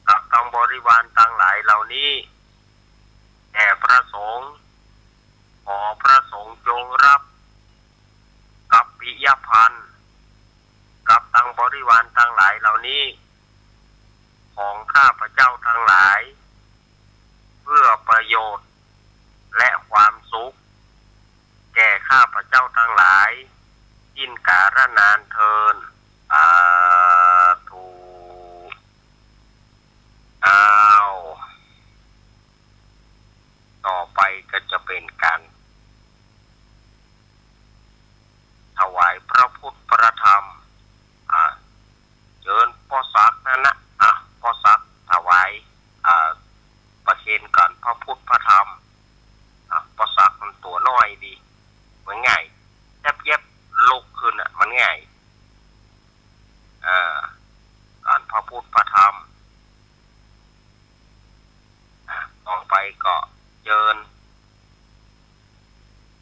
กับตังบริวารตังหลายเหล่านี้ แด่พระสงฆ์ ขอพระสงฆ์จงรับ กัปปิยะภัน กับตังบริวารตังหลายเหล่านี้ ของข้าพเจ้าตังหลาย เพื่อประโยชน์ และความสุข แก่ข้าพเจ้าตังหลาย สิ้นกาลนานเทอญ สาธุ อ้าว ต่อไปก็จะเป็นการ ถวายพระพุทธพระธรรม อ่า เจิญป้อสักดิ์นั่นนะ อ่า ป้อสักดิ์ถวาย อ่า ประเคนก๋านพระพุทธพระธรรม อ่า ป้อสักดิ์มันตั๋วน้อยดี มันง่าย แต๊บเย็บลุกขึ้นน่ะ มันง่าย อ่า ก๋านพระพุทธพระธรรม อ่า ต่อไปก็เจิญ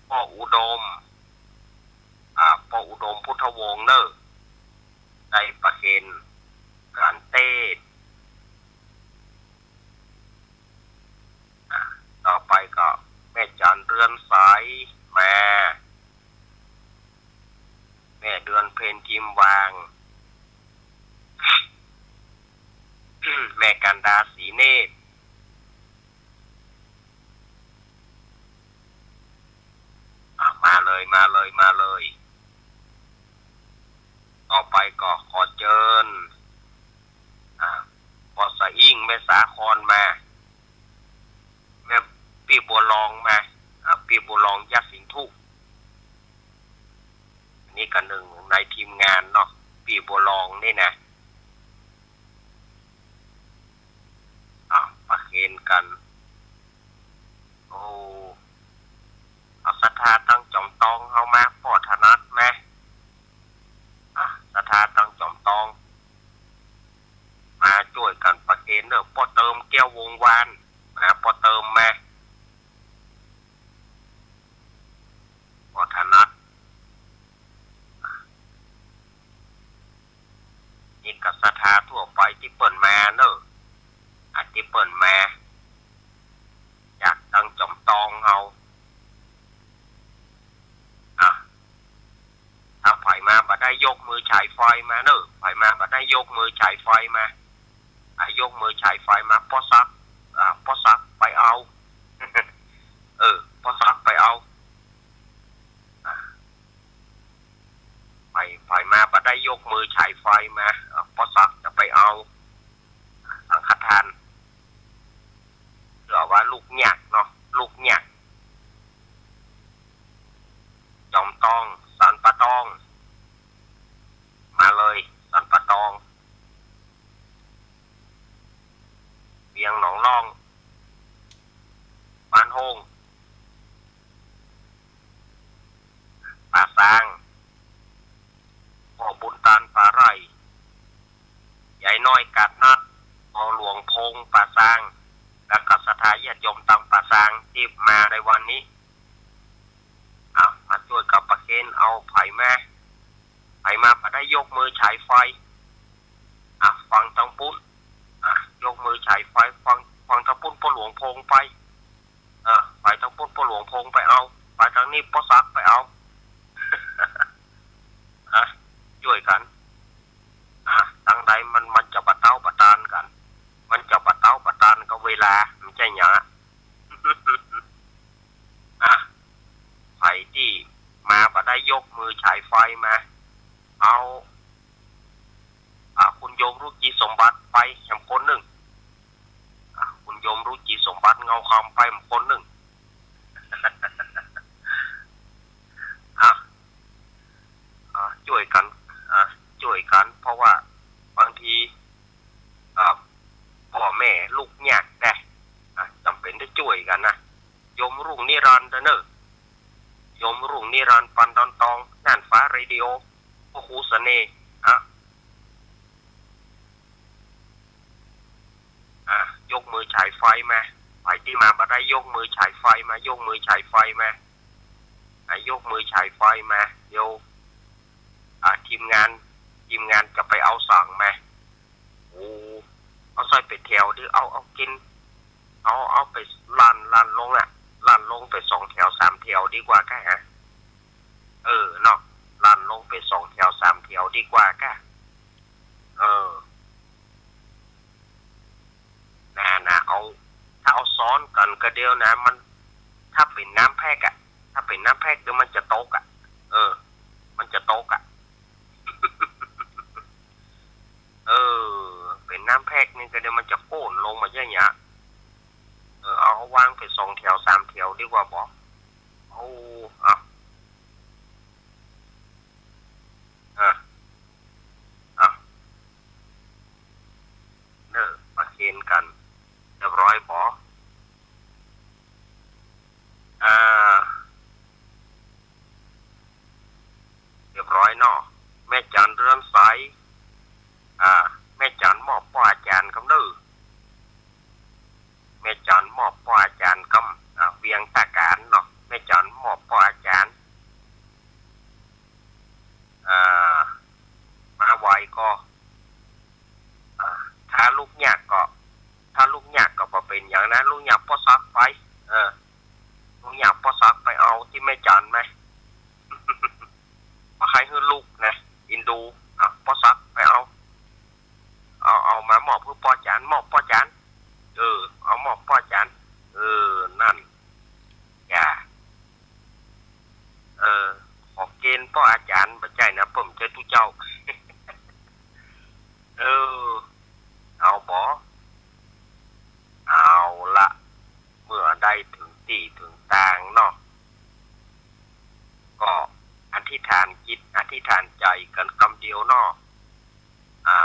ป้ออุดม อ่า ป้ออุดมพุทธวงศ์เน่อ ได้ประเคนก๋านเตศน์ อ่า ต่อไปก็แม่จันเรือนใสมา แม่เดือนเพ็ญทิมวาง แม่กันดาศรีเนตร อ่ะ มาเลย มาเลย มาเลย ต่อไปก็ขอเจิญ อ่ะ ป้อสะอิ่ง แม่สาครมา แม่ปี้บัวลองมา อ่ะ ปี้บัวลอง ยะสินธุ อันนี้ก็หนึ่งในทีมงานเนาะ ปี้บัวลองนี่นะ อ่ะ ประเคนก๋าน โอ้ เอาศรัทธาตังจ๋อมตองเฮามา ป้อถนัดมา อ่ะ ศรัทธาตังจ๋อมตอง มาจ้วยกั๋นประเคนเน่อ ป้อเติม แก้ววงศ์วาน มา ป้อเติมมา ป้อถนัด นี่ก็ศรัทธาทั่วไปตี้เปิ้นมาเน่อ อ่ะ ตี้เปิ้นมา จากตังจ๋อมตองเฮา อ่ะ ถ้าใผมาบ่ได้ยกมือฉายไฟมาเน่อ ใผมาบ่ได้ยกมือฉายไฟมา อ่ะ ยกมือฉายไฟมา ป้อสักดิ์ อ่ะ ป้อสักดิ์ไปเอา เออ ป้อสักดิ์ไปเอา อ่ะ ใผ ใผมาบ่ได้ยกมือฉายไฟมา อ่ะ ป้อสักดิ์จะไปเอา สังฆทาน เรียกว่าลูกหยักเนาะ ลูกหยัก จ๋อมตอง สันป่าตอง มาเลย สันป่าตอง เวียงหนองล่อง บ้านโฮ่ง ป่าซาง ป้อบุญต ญาติโยมตางป่าซางตี้มาในวันนี้ อ่ะ มาจ้วยกั๋นประเคนเอา ใผมา ใผมาบ่ได้ยกมือฉายไฟ อ่ะ ฝั่งตางปุ้น อ่ะ ยกมือฉายไฟ ฝั่ง ฝั่งตางปุ้นป้อหลวงพงไป เออ ไปตางปุ้นป้อหลวงพงไปเอา ไปตางนี้ป้อสักไปเอา อ่ะ จ้วยกั๋น อ่ะ ตางใดมัน มันจะบ่เต๊าบ่ตานกั๋น มันจะบ่เต๊าบ่ตานกับเวลา บ่ใจ้หยัง อ่ะ ใผตี้มาบ่ได้ยกมือฉายไฟมา เอา อ่ะ คุณโยมรุจิสมบัติไปแหมคนนึ่ง อ่ะ คุณโยมรุจิสมบัติเงาคำไปแหมคนนึ่ง อ่ะ อ่ะ จ้วยกั๋น อ่ะ จ้วยกั๋น เพราะว่าบางที อ่ะ ป้อแม่ลุกยากได้ อ่ะ จ๋ำเป๋นได้จ้วยกั๋นนะ โยมรุ่งนิรันดร์เน่อ โยมรุ่งนิรันดร์ ปันดอนตอง น่านฟ้าเรดิโอ ป้อครูเสน่ห์ อ่ะ อ่ะ ยกมือฉายไฟมา ใผตี้มาบ่ได้ยกมือฉายไฟมา ยกมือฉายไฟมา อ่ะ ยกมือฉายไฟมา เดี๋ยว อ่ะ ทีมงาน ทีมงานจะไปเอาสังมา โอ้ เอาใส่ไปแถวดิ เอา เอากิ๋น เอา เอาไปล่าน ล่านลงอ่ะ ล่านลงไปสองแถวสามแถวดีกว่าก้า ฮะ เออ เนาะ ล่านลงไปสองแถวสามแถวดีกว่าก้า เออ น่ะ น่ะ เอา ถ้าเอาซ้อนกั๋นก็เดี๋ยวนะ มัน ถ้าเป๋นน้ำแพ็คอะ ถ้าเป๋นน้ำแพ็คเดี๋ยวมันจะตกอะ เออ มันจะตกอะ เออ เป๋นน้ำแพ็คนี่ก็เดี๋ยวมันจะโค่นลงมาอย่างเงี้ย เออ เอา เอาวางไปสองแถวสามแถวดีกว่าบ่ โอ้ อ่ะ อ่ะ อ่ะ เน่อ ประเคนกั๋น เรียบร้อยบ่ อ่า เรียบร้อยเนาะ แม่จันเรือนใส อ่า แม่จันมอบป้ออาจ๋ารย์กำเน่อ แม่จันมอบป้ออาจ๋ารย์กำ อ่า เวียงตาก๋านเนาะ แม่จันมอบป้ออาจ๋ารย์ อ่า มาไหวก็ อ่า ถ้าลุกยากก็ ถ้าลุกยากก็บ่เป๋นหยังนะ ลุกยากป้อสักไป เออ ลุกยากป้อสักไปเอาตี้แม่จันมา บ่ใค่หื้อลุกนะ อินดู อ่ะ ป้อสักไปเอา เอา เอามามอบหื้อป้อจ๋ารย์ มอบป้อจ๋ารย์ เออ เอามอบป้อจ๋ารย์ เออ นั่น อย่า เออ ขอเกณฑ์ป้ออาจ๋ารย์ บ่ใจ้นะ เปิ้นบ่ใจ้ตุ๊เจ้า เออ เอาบ่ เอาละ เมื่อได้เถิงตี้เถิงตางเนาะ ก็อธิษฐานจิตอธิษฐานใจ๋กั๋นกำเดียวเนาะ อ่า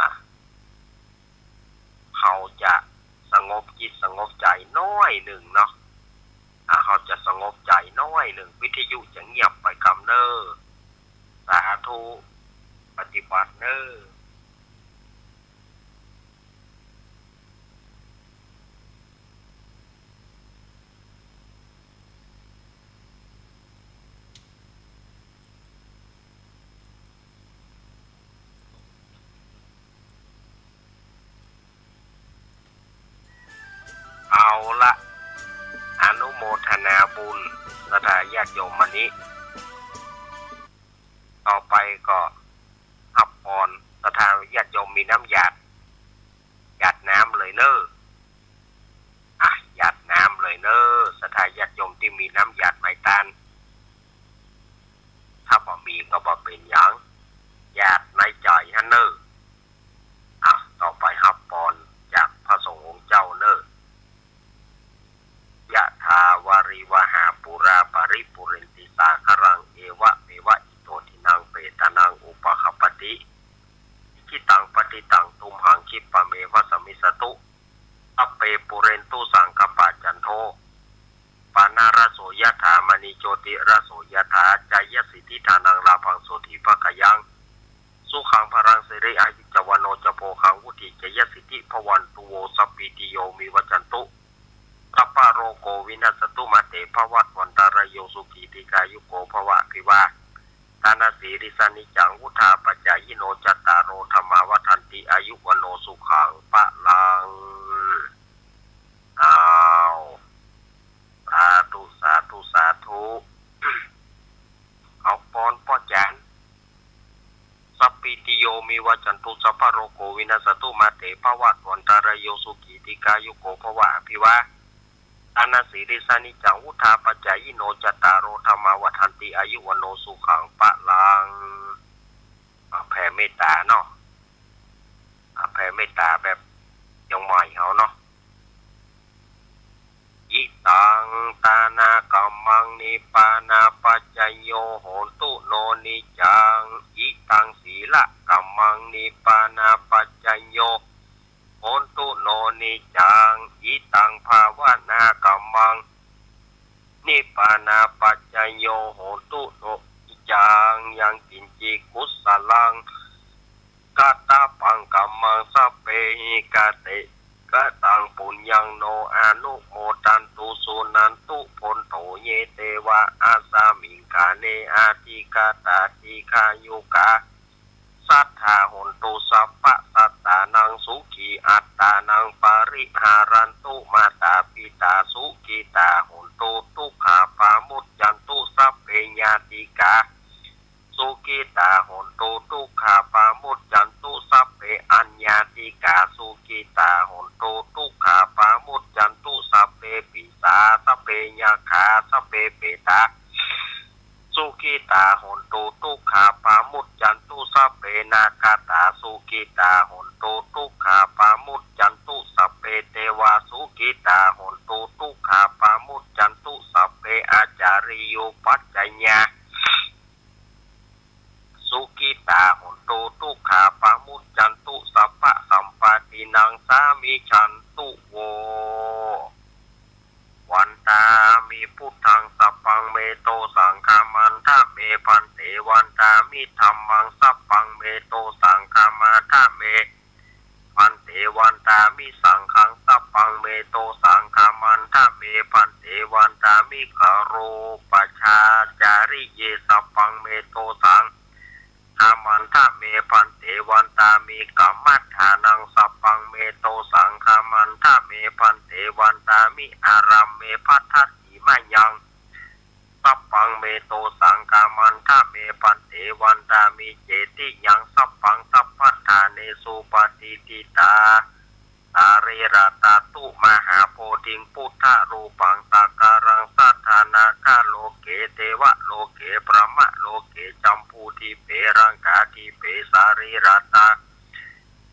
เฮาจะสงบจิตสงบใจ๋หน้อยนึ่งเนาะ อ่า เฮาจะสงบใจ๋หน้อยนึ่ง วิทยุจะเงียบไปกำเน่อ สาธุ ปฏิบัติเน่อ เอาละ อนุโมทนาบุญ ศรัทธาญาติโยมมื้อนี้ ต่อไปก็ฮับปอน ศรัทธาญาติโยมมีน้ำหยาด หยาดน้ำเลยเน่อ อ่ะ หยาดน้ำเลยเน่อ ศรัทธาญาติโยมตี้มีน้ำหยาดไม้ตาน ถ้าบ่มีก็บ่เป๋นหยัง หยาดในใจ๋หั้นเน่อ อ่ะ ต่อไปฮับปอนจากพระสงฆ์องค์เจ้าเน่อ ยะถาวาริวหาปูราปริปูเรนติสาคารัง เอวะเมวะอิโตทินังเปตานังอุปคปปติ อิจิตังปัตติตังตุมหังคิปปะเมวะสมมิสตุ สัพเพปูเรนตุสังกปปาจันโท ปะนะระโสยะถา มะณีโจติระโสยะถา จายสิทธิธานังลาภังโสติภะคะยัง สุขังพะลังสิริอายุจจะวะโนจะโภคังวุฒิจจะยะสิทธิภะวันตุโว สัพพีติโยมิวัจจันตุ สัพพะโร โรโกวินัสสตุมาเตภวัตวันตรายโยสุขีทีฆายุโกภวะ อภิวาทานสีลิสสะนิจจังวุฑฒาปจายิโน จัตตาโรธัมมาวัฑฒันติ อายุวัณโณสุขังพลัง อ้าว สาธุ สาธุ สาธุ เอาปอนป้อจ๋ารย์ สัพพีติโย วิวัชชันตุ สัพพะโรโก วินัสสะตุ มาเต ภะวัตวันตะรายโย สุขี ทีฆายุโก ภะวะ อภิวาทานาสีลิสสะนิจจัง วุฑฒาปะจายิโน จัตตาโร ธัมมา วัฑฒันติ อายุ วัณโณ สุขัง พะลัง อ่ะ แผ่เมตตาเนาะ อ่ะ แผ่เมตตาแบบเจียงใหม่เฮาเนาะ อิตัง ตานะกัมมัง นิพพานะปัจจโย โหตุ โน นิจจัง อิตัง สีละกัมมัง นิพพานะปัจจโย โหตุ โน นิจจัง อิตัง ภาวนากัมมัง นิพพานะปัจจโย โหตุ โน นิจจัง ยังกิญจิ กุสลัง กะตะปัง กัมมัง สัพเพหิ กะเต กะตัง ปุญญัง โน อนุโมทันตุ สุนันตุ โพนโถ เย เตวะ อัสสะมิง กาเน อธิกาตา ทีฆายุกา สัตถา โหนตุ สัพพะสัตตานัง สุขี อัตตานัง ปะริหารันตุ มาตา ปิตา สุขิตา โหนตุ ทุกขา ปะมุจจันตุ สัพเพ ญาติกา สุขิตา โหนตุ ทุกขา ปะมุจจันตุ สัพเพ อัญญาติกา สุขิตา โหนตุ ทุกขา ปะมุจจันตุ สัพเพ ปีศา สัพเพ ยักขา สัพเพ เปตา สุขิตา โหนตุ ทุกขา ปะมุจจันตุ สัพเพ นาคาตา สุขิตา โหนตุ ทุกขา ปะมุจจันตุ สัพเพ เตวา สุขิตา โหนตุ ทุกขา ปะมุจจันตุ สัพเพ อาจาริยุปัจจยา สุขิตา โหนตุ ทุกขา ปะมุจจันตุ สัพพะสัมปะตินัง สามิชันตุ โว วันตามิ พุทธัง สัพพัง เมโต สังฆามันทะ เม พันเต วันตามิ ธัมมัง สัพพัง เมโต สังฆามันทะ เม พันเต วันตามิ สังฆัง สัพพัง เมโต สังฆามันทะ เม พันเต วันตามิ กะโรปะชาจาริเย สัพพัง เมโต สังฆามันทะ เม พันเต วันตามิ กัมมัฏฐานัง สัพพัง เมโต สังฆามันทะ เม พันเต วันตามิ อารัมเม ภัททะสีมะยัง สัพพัง เมโต สังฆามันทะ เม พันเต วันตามิ เจติยัง สัพพัง สัพพัฏฐาเนสุ ปะติฏฐิตา สารีรัตตาตุ มหาโพธิง พุทธรูปัง สักการัง สัตถานาคาโลเก เตวะโลเก พรหมะโลเก จัมพูทิเป รังกาทิเป สารีรัตตา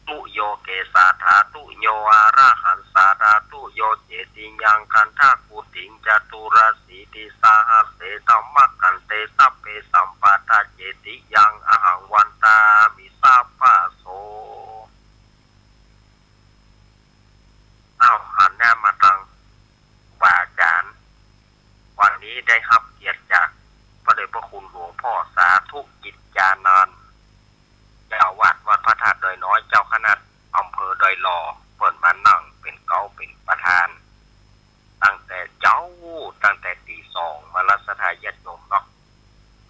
ตุ โย เกสาธาตุ โย อะระหังสาธาตุ โย เจติยัง คันธะกุติง จตุรสีติสหัสเส ธัมมะคันเต สัพเพ สัมปะทา เจติยัง อะหัง วันตามิ สัพพะโส อ้าว หันหน้ามาตังครูบาอาจ๋ารย์ วันนี้ได้ฮับเกียรติจากพระเดชพระคุณหลวงพ่อสาธุกิจจานันท์ เจ้าอาวาสวัดพระธาตุดอยน้อย เจ้าคณะอำเภอดอยหล่อ เปิ้นมานั่งเป๋นเก๊าเป๋นประธาน ตั้งแต่เจ๊า ตั้งแต่ตี๋สอง มาละศรัทธาญาติโยมเนาะ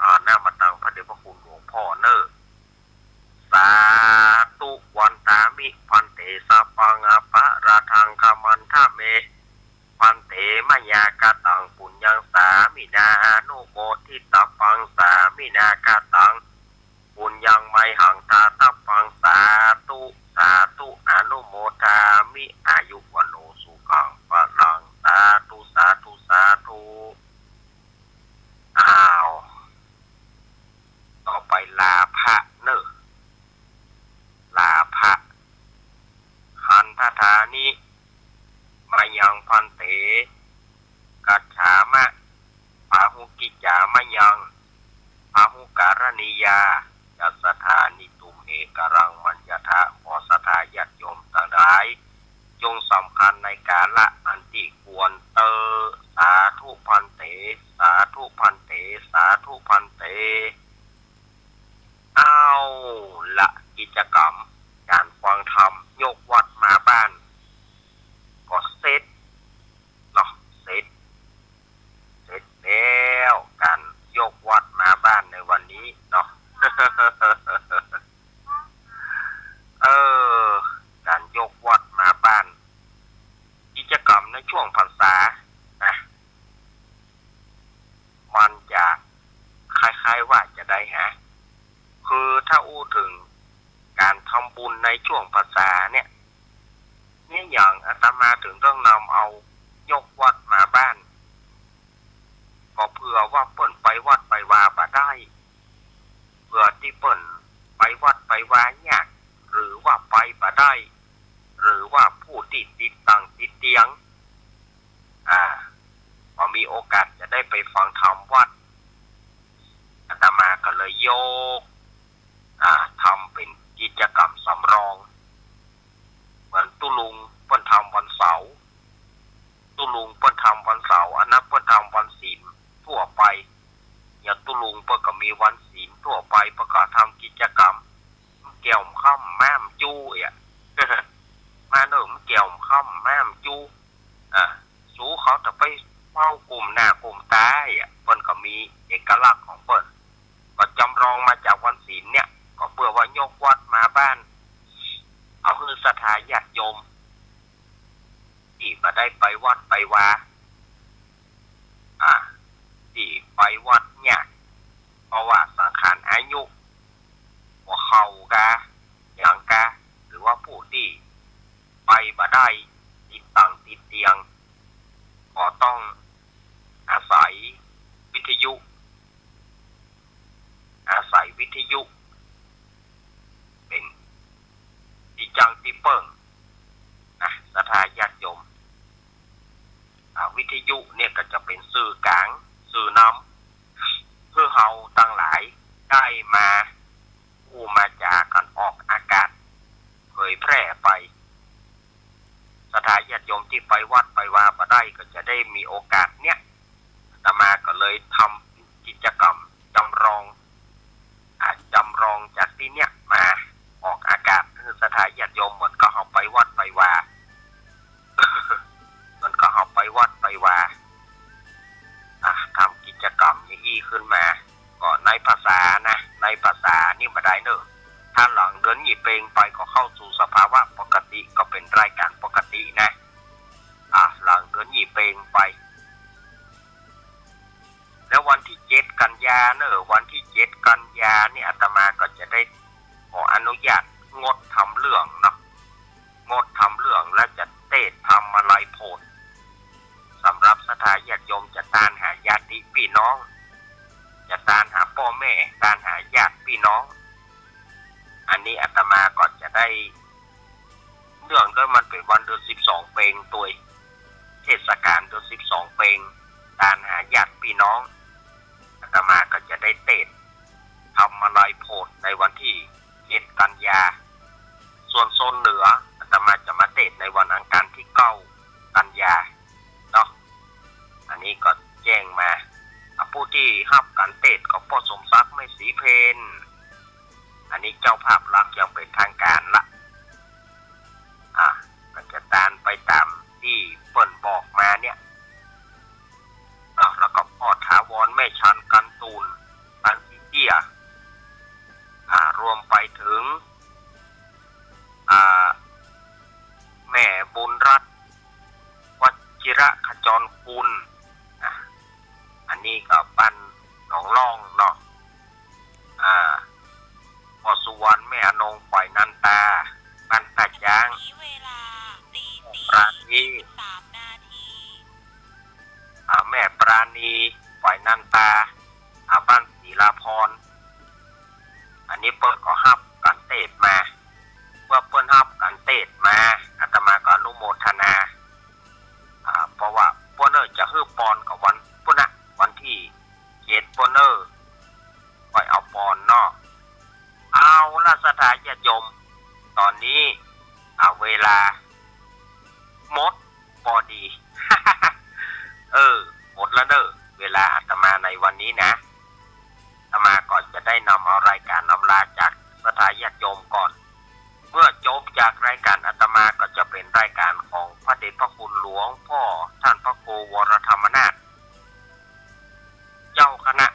อ่า หน้ามาตังพระเดชพระคุณหลวงพ่อเน่อ สาธุ วันตามิ พันเต สัพพัง อปะราธัง ขมันทะ เม พันเต มะยา กะตัง ปุญญัง สามินา อนุโมทิตะปัง สามินา กะตัง ปุญญัง มะยหัง ทาตะปัง สาธุ สาธุ อนุโมทามิ อายุวัณโณ สุขัง พะลัง สาธุ สาธุ สาธุ อ้าว ต่อไปลาภะเน่อ ลาภะ ขันธทานิ มะยัง พันเต กัจฉามะ พาหุกิจจา มะยัง พาหุการณียา จัสสะถานิ ตุมเห กะรัง มัญญะทะ ขอศรัทธาญาติโยมตังหลาย จงสำคัญในกาละอันตี้ควรเต๊อะ สาธุ พันเต สาธุ พันเต สาธุ พันเต เอาละ กิจกรรมก๋านฟังธรรม ยกวัตรมาบ้าน ก็เสร็จเนาะ เสร็จ ช่วงพรรษาเนี่ย เนี่ยอย่างอาตมาถึงต้องนำเอายกวัดมาบ้าน ก็เผื่อว่าเปิ้นไปวัดไปวาบ่ได้ เผื่อตี้เปิ้นไปวัดไปวายาก หรือว่าไปบ่ได้ หรือว่าผู้ตี้ติดตังติดเตียง อ่า บ่มีโอกาสจะได้ไปฟังธรรมวัด อาตมาก็เลยยก อ่า ทำเป๋นกิจกรรมสำรอง เหมือนตุ๊ลุงเปิ้นทำวันเสาร์ ตุ๊ลุงเปิ้นทำวันเสาร์ อันนั้นเปิ้นทำวันศีลทั่วไป อย่างตุ๊ลุงเปิ้นก็มีวันศีลทั่วไป เปิ้นก็ทำกิจกรรม แก้วค่ำแม่มจู้อะ มาเนิ่มแก้วค่ำแม่มจู้ อ่า สูเขาจะไปเฝ้ากุมหน้ากุมต๋าอะ เปิ้นก็มีเอกลักษณ์ของเปิ้น ก็จำลองมาจากวันศีลเนี่ย ก็เพื่อว่ายกวัดมาบ้าน เอาหื้อศรัทธาญาติโยม ตี้บ่ได้ไปวัดไปวา อ่า ตี้ไปวัดยาก เพราะว่าสังขารอายุ หัวเข่ากา หยังกา หรือว่าผู้ตี้ไปบ่ได้ ติดตังติดเตียง ก็ต้องอาศัยวิทยุ อาศัยวิทยุ เป๋นตี้จั้งตี้เปิ้งนะ ศรัทธาญาติโยม อ่า วิทยุเนี่ยก็จะเป๋นสื่อกลาง สื่อนำ เพื่อเฮาตังหลายได้มาอู้มาจ๋ากั๋นออกอากาศ เผยแพร่ไป ศรัทธาญาติโยมตี้ไปวัดไปวาบ่ได้ก็จะได้มีโอกาสเนี่ย อาตมาก็เลยทำกิจกรรมจำลอง อ่า จำลองจากตี้เนี่ยมาออกอากาศหื้อศรัทธาญาติโยม เหมือนกับเฮาไปวัดไปวา เหมือนกับเฮาไปวัดไปวา อ่า ทำกิจกรรมอย่างอี้ขึ้นมา ก็ในพรรษานะ ในพรรษานี่บ่ได้เน่อ ถ้าหลังเดือนยี่เป็งไปก็เข้าสู่สภาวะปกติ ก็เป๋นรายการปกตินะ อ่า หลังเดือนยี่เป็งไป แล้ววันตี้เจ็ดกันยาเน่อ วันตี้เจ็ดกันยานี่อาตมาก็จะได้ขออนุญาตงดทำเรื่องเนาะ งดทำเรื่อง และจะเตศน์ธรรมาลัยโผด สำหรับศรัทธาญาติโยม จะตานหาญาติปี้น้อง จะตานหาป้อแม่ ตานหาญาติปี้น้อง อันนี้อาตมาก็จะได้ เนื่องด้วยมันเป๋นวันเดือนสิบสองเป็งตวย เทศกาลเดือนสิบสองเป็ง ตานหาญาติปี้น้อง อาตมาก็จะได้เตศน์ธรรมาลัยโผดในวันตี้เจ็ดกันยา ส่วนโซนเหนืออาตมาจะมาเตศน์ในวันอังคารตี้เก้ากันยาเนาะ อันนี้ก็แจ้งมา อ่ะ ผู้ตี้ฮับก๋านเตศน์ก็ป้อสมศักดิ์ แม่ศรีเพญ อันนี้เจ้าภาพหลักอย่างเป๋นทางการละ อ่ะ ก็จะตานไปต๋ามตี้เปิ้นบอกมาเนี่ย อ่ะ แล้วก็ป้อถาวร แม่ชัน กันตูน ตันสีเตี้ย อ่ะ รวมไปเถิง อ่า แม่บุญรัตน์ วชิระขจรกุล อ่ะ อันนี้ก็บ้านหนองล่องเนาะ อ่า ป้อสุวรรณ แม่อนง ฝ่ายนันตา บ้านต้าจ๊าง นี้เวลาตีสี่ ปราณี สามนาที อ่า แม่ปราณี ฝ่ายนันตา อ่า บ้านศิลาพร อันนี้เปิ้นก็ฮับก๋านเตศน์มา เมื่อเปิ้นฮับก๋านเตศน์มา อาตมาก็อนุโมทนา อ่า เพราะว่าป้อเน่อจะหื้อปอนกับวันพุธนะ วันตี้เจ็ดป้อเน่อ ค่อยเอาปอนเนาะ เอาละศรัทธาญาติโยม ต๋อนนี้ อ่า เวลาหมดปอดี เออ หมดแล้วเน่อ เวลาอาตมาในวันนี้นะ อาตมาก็จะได้นำเอารายการอำลาจากศรัทธาญาติโยมก่อน เมื่อจบจากรายการอาตมาก็จะเป๋นรายการของพระเดชพระคุณหลวงพ่อท่านพระครูวรธรรมนาถ เจ้าคณะ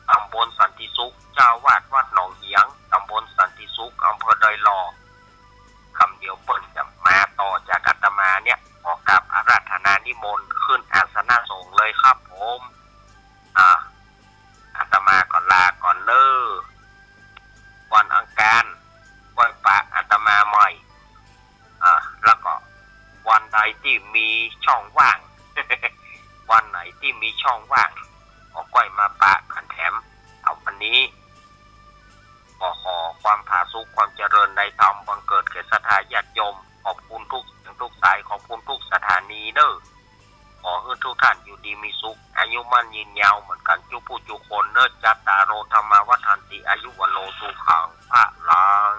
ตำบลสันติสุข เจ้าอาวาสวัดหนองเหียง ตำบลสันติสุข อำเภอดอยหล่อ กำเดียวเปิ้นจะมาต่อจากอาตมาเนี่ย ขอกราบอาราธนานิมนต์ขึ้นอาสนะสงฆ์เลยครับผม อ่า อาตมาก็ลาก่อนเน่อ วันอังคาร ค่อยปะอาตมาใหม่ ตี้มีช่องว่าง วันไหนตี้มีช่องว่าง ก็ก้อยมาปะกั๋นแถม เอาวันนี้ ก็ขอความผาสุกความเจริญในธรรมบังเกิดแก่ศรัทธาญาติโยม ขอบคุณทุกเสียงทุกสาย ขอบคุณทุกสถานีเน่อ ขอหื้อทุกท่านอยู่ดีมีสุข อายุมั่นยืนยาวเหมือนกั๋นจุผู้จุคนเน่อ จัตตาโร ธัมมา วัฑฒันติ อายุ วัณโณ สุขัง พลัง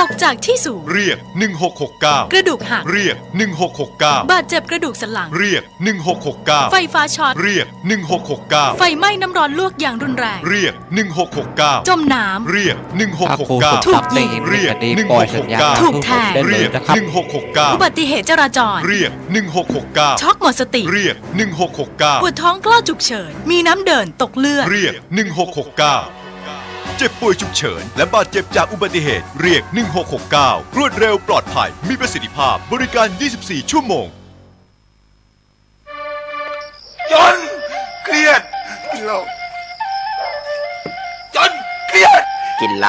ตกจากที่สูง เรียก หนึ่งหกหกเก้า กระดูกหัก เรียก หนึ่งหกหกเก้า บาดเจ็บกระดูกสันหลัง เรียก หนึ่งหกหกเก้า ไฟฟ้าช็อต เรียก หนึ่งหกหกเก้า ไฟไหม้น้ำร้อนลวกอย่างรุนแรง เรียก หนึ่งหกหกเก้า จมน้ำ เรียก หนึ่งหกหกเก้า ถูกยิง เรียก หนึ่งหกหกเก้า ถูกแทง เรียก หนึ่งหกหกเก้า อุบัติเหตุจราจร เรียก หนึ่งหกหกเก้า ช็อกหมดสติ เรียก หนึ่งหกหกเก้า ปวดท้องคลอดฉุกเฉิน มีน้ำเดิน ตกเลือด เรียก หนึ่งหกหกเก้า เจ็บป่วยฉุกเฉิน และบาดเจ็บจากอุบัติเหตุ เรียก หนึ่งหกหกเก้า รวดเร็ว ปลอดภัย มีประสิทธิภาพ บริการ ยี่สิบสี่ ชั่วโมง จน เครียด กินเหล้า จน เครียด กินเหล้า